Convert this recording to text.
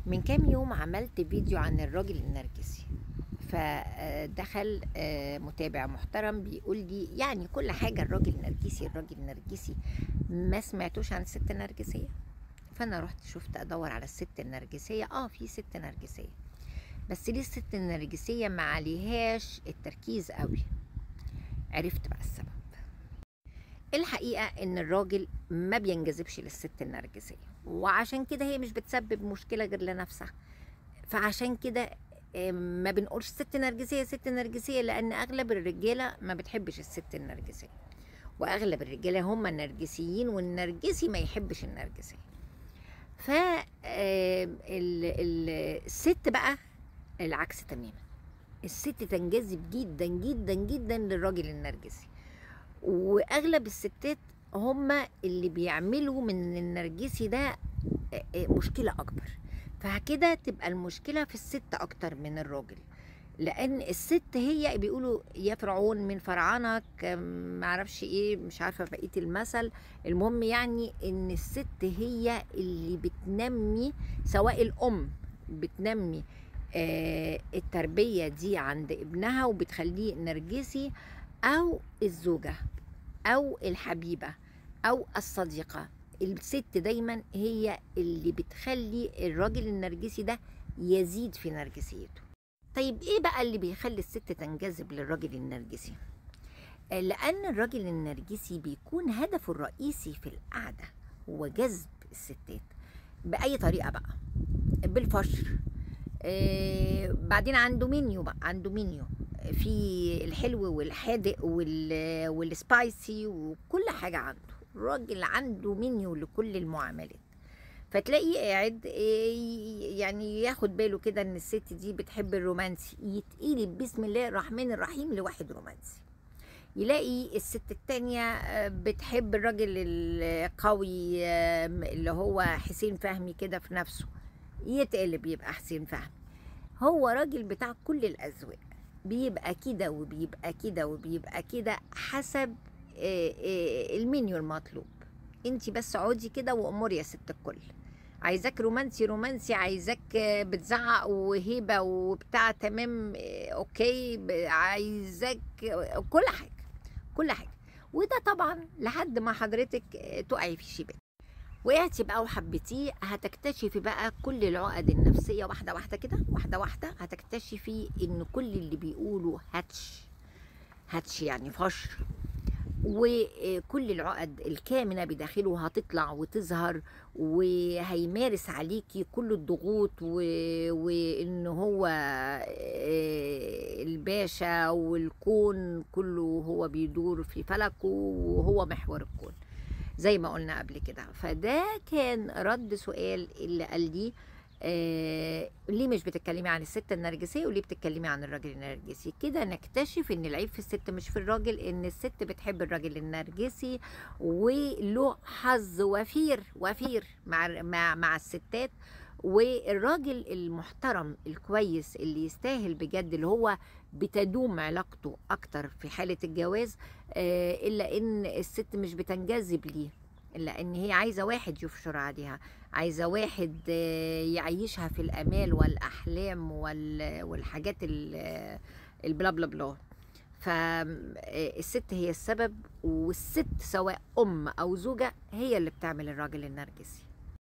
من كام يوم عملت فيديو عن الراجل النرجسي، فدخل متابع محترم بيقول لي يعني كل حاجة الراجل النرجسي الراجل النرجسي، ما سمعتوش عن الست النرجسية. فأنا رحت شفت أدور على الست النرجسية، في ست نرجسية، بس ليه الست النرجسية ما عليهاش التركيز قوي؟ عرفت بقى السبب. الحقيقة ان الراجل ما بينجذبش للست النرجسية، وعشان كده هي مش بتسبب مشكلة غير لنفسها. فعشان كده ما بنقولش ست نرجسية ست نرجسية، لان اغلب الرجالة ما بتحبش الست النرجسية، واغلب الرجالة هم النرجسيين، والنرجسي ما يحبش النرجسية. فالست بقى العكس تماما، الست تنجذب جدا جدا جدا للراجل النرجسي، واغلب الستات هم اللي بيعملوا من النرجسي ده مشكلة اكبر. فكده تبقى المشكلة في الست اكتر من الراجل، لان الست هي بيقولوا يا فرعون من فرعنك، معرفش ايه، مش عارفة بقية المثل. المهم يعني ان الست هي اللي بتنمي، سواء الام بتنمي التربية دي عند ابنها وبتخليه نرجسي، او الزوجة او الحبيبة او الصديقة. الست دايما هي اللي بتخلي الراجل النرجسي ده يزيد في نرجسيته. طيب ايه بقى اللي بيخلي الست تنجذب للراجل النرجسي؟ لان الراجل النرجسي بيكون هدفه الرئيسي في القعدة هو جذب الستات بأي طريقة بقى، بالفشر. بعدين عنده منيو بقى، عنده منيو في الحلو والحادق وال spicy وكل حاجة عنده. الراجل عنده منيو لكل المعاملات، فتلاقيه قاعد يعني ياخد باله كده ان الست دي بتحب الرومانسي، يتقلب بسم الله الرحمن الرحيم لواحد رومانسي. يلاقي الست التانية بتحب الراجل القوي اللي هو حسين فهمي كده في نفسه، يتقلب يبقى حسين فهمي. هو راجل بتاع كل الأذواق، بيبقى كده وبيبقى كده وبيبقى كده حسب المنيو المطلوب. انتي بس اقعدي كده واموري يا ست الكل، عايزاك رومانسي رومانسي، عايزاك بتزعق وهيبة وبتاع، تمام okay، عايزاك كل حاجة كل حاجة. وده طبعا لحد ما حضرتك تقعي في شباك. وقعتي بقى وحبيتيه، هتكتشفي بقى كل العقد النفسية واحدة واحدة كده، واحدة واحدة هتكتشفي ان كل اللي بيقولوا هاتش هاتش يعني فشر، وكل العقد الكامنة بداخله هتطلع وتظهر، وهيمارس عليكي كل الضغوط، وان هو الباشا والكون كله هو بيدور في فلكه وهو محور الكون زي ما قلنا قبل كده. فده كان رد سؤال اللي قال لي ليه مش بتتكلمي عن الست النرجسية وليه بتتكلمي عن الراجل النرجسي؟ كده نكتشف ان العيب في الست مش في الراجل، ان الست بتحب الراجل النرجسي وله حظ وفير وفير مع الستات. والراجل المحترم الكويس اللي يستاهل بجد، اللي هو بتدوم علاقته اكتر في حالة الجواز، الا ان الست مش بتنجذب ليه، الا ان هي عايزة واحد يفشر عليها، عايزة واحد يعيشها في الامال والاحلام والحاجات البلا بلا بلا. فالست هي السبب، والست سواء ام او زوجة هي اللي بتعمل الراجل النرجسي.